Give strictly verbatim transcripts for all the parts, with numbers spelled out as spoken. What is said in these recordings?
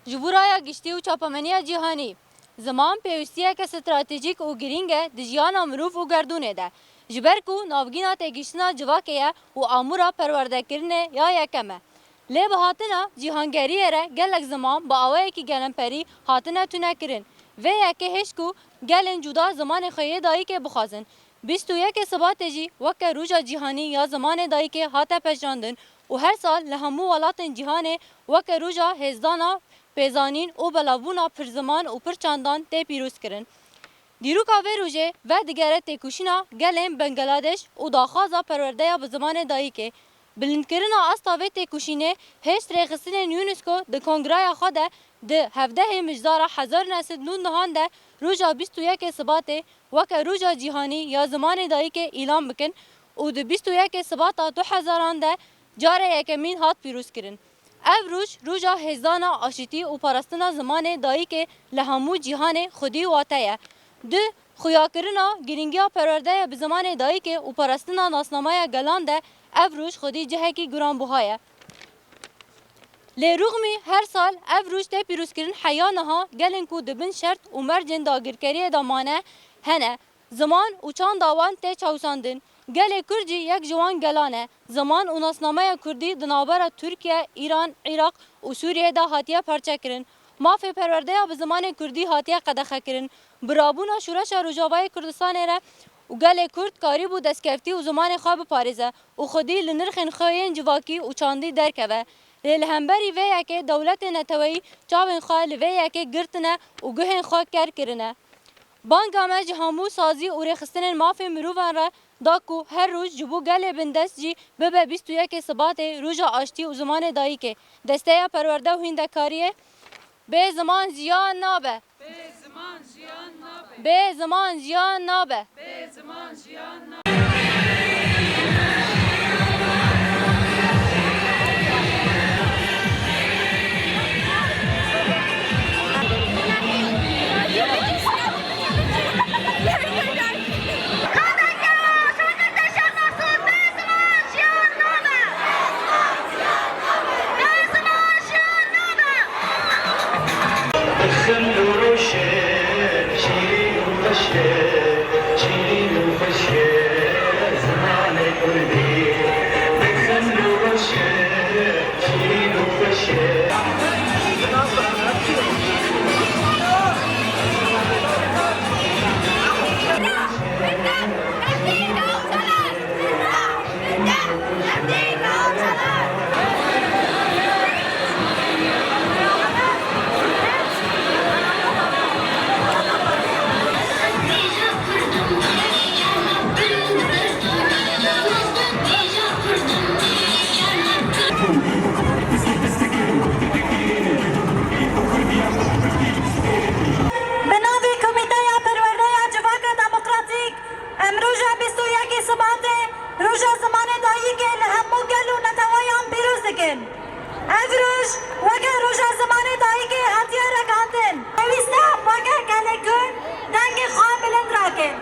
Ji bo raya giştî û çapemeniya cîhanî, ziman pêwîstiyeke stratejîk û girîng e di jiyana mirov û gerdûnê de, ji ber ku navgîna têgihiştina civakê ye û amûra perwerdekirinê ya yekem e. Lê bi hatina cîhangeriyê re gelek ziman bi awayekî gelemperî hatine tunekirin. Vê yekê hêşt ku gelên cuda zimanê xwe yê dayikê bixwazin. Bîst û yekê Sibatê jî weke Roja Cîhanî ya Zimanê Dayikê hate pejirandin û her sal li hemû welatên cîhanê weke roja hêzdana pêzanîn û belavbûna pirziman û pirçandan tê pîrozkirin. Dîroka vê rojê vedigere têkoşîna gelên Bangladeş û daxwaza perwerdeya bi zimanê dayikê. Bilindkirina asta vê têkoşînê hêşt rêxistinên UNESCO di kongreya xwe de di hevdehê Mijdara hezar neh sed nod nihan de roja bîst û yekê Sibatê weke Roja Cîhanî ya Zimanê Dayikê îlan bikin û di bîst û yekê Sibata du hezaran de carê yekemîn hat pîrozkirin. Ev roj, roja hêzdana aşitî û parastina zimanê dayikê li hemû cîhanê xwedî wate ye. Di xuyakirina girîngiya perwerdeya bi zimanê dayikê û parastina nasnameya gelan de ev roj xwedî cihekî giranbuha ye. Lê rûxmî her sal ev roj tê pîrozkirin, heya niha gelên ku di bin şert û mercên dagirkeriyê de mane hene. Ziman û çanda wan tê çawsandin. Gelê Kurd jî yek ji wan gelan e. Ziman û nasnameya Kurdî di navbera Tirkiye, Îran, Iraq û Sûriyê de hatiye parçekirin. Mafê perwerdeya bi zimanê Kurdî hatiye qedexekirin. Bi rabûna Şoreşa Rojavayê Kurdistanê re û gelê Kurd karîbû destkeftî û zimanê xwe biparêze û xwedî li nirxên xwe yên civakî û çandî derkeve. Lê li hemberî vê yekê dewletên neteweyî çavên xwe li vê yekê girtine û guhên xwe ker kirine. Banga me ji hemû sazî û rêxistinên mafê mirovan re da ku her roj ji bo gelê bindest jî bibe bîst û yekê Sibatê, roja aştî û zimanê dayikê. Desteya Perwerde û Hîndekariyê bê ziman jiyan nabe. Bê ziman jiyan nabe. Bê ziman jiyan nabe. Bê ziman jiyan nabe. Bi xeml û rewşe, şîrîn û xweş e, şîrîn û xweş e, zimanê kurdî. Bi xeml û rewşe, şîrîn û xweş e. Bi navê Komîteya Perwerdeya Civaka Demokratîk, em roja bîst û yekê Sibatê, roja zimanê dayikê li hemû gel û neteweyan pîroz dikin. Ev roj weke roja zimanê dayikê hatiye ragihandin. Pêwîst e weke gelê Kurd dengê xwe bilind rakin.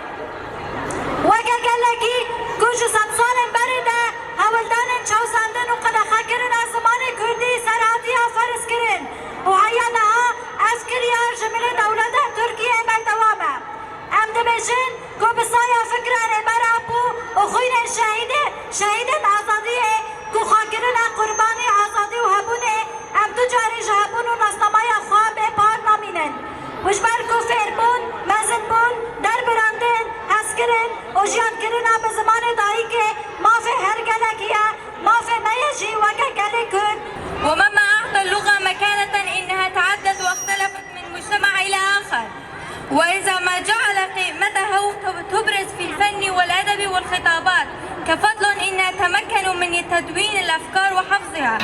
Weke gelekî ku ji sedsalên berê de hewldanên çewsandin û qedexekirina zimanê Kurdî ser hatiye ferz kirin û heya niha ev kiryar ji milê dewleta Tirkiyê berdewam e. Em dibêjin ku bi saya fikra Rêber Apo û xwînên şehîdê, şehîdên azadiyê ku xwekirine qurbanî azadî û hebûnê, em tu carî ji hebûn û nasnameya xwe bê par namînin. Û ji ber ku fêrbûn, mezinbûn, derbirandin, hezkirin û jiyankirina bi zimanê dayikê mafê her gelekî ye, mafê me ye jî weke gelê Kurd. ومما أعطى اللغة مكانة إنها تعدت واختلفت من مجتمع إلى آخر. وإذا ما جعل قيمتها تبرز في الفن والأدب والخطابات كفضل إنها تمكن من تدوين الأفكار وحفظها.